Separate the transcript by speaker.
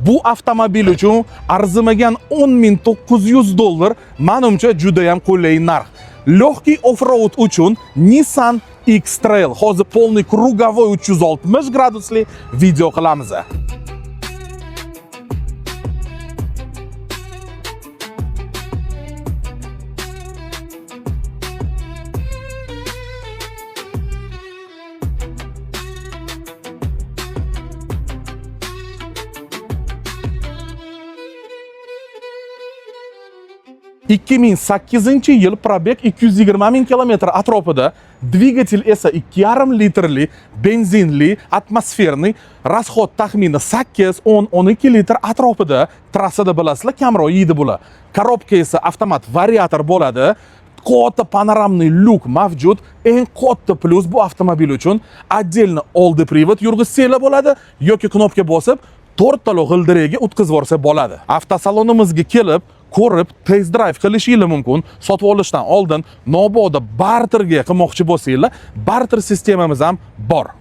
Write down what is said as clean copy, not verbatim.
Speaker 1: Bu avtomobil uchun arzimagan 10 900 dollar, manimcha, juda ham qulay narx. Легкий off-road uchun Nissan X-Trail. Hozir полный круговой 360 gradusli video qilamiz. 2008 yil, пробег 220 ming kilometr atrofida, dvigatel esa 2,5 litrli benzinli атмосферный, расход taxmini 8, 10, 12 litr atrofida. Trassada, bilasizlar, kamroq yeydi bular. Коробка esa avtomat variator bo'ladi. Katta панорамный lyuk mavjud. Eng katta plyus bu avtomobil uchun отдельно oldi привод yurg'izsanglar bo'ladi yoki knopka bosib to'rttala g'ildiragi o'tkazib yuborsa bo'ladi. Avtosalonimizga kelib, ko'rib, test drive qilishinglar mumkin. Sotib olishdan oldin mabodo barterga qilmoqchi bo'lsanglar, barter sistemamiz ham bor.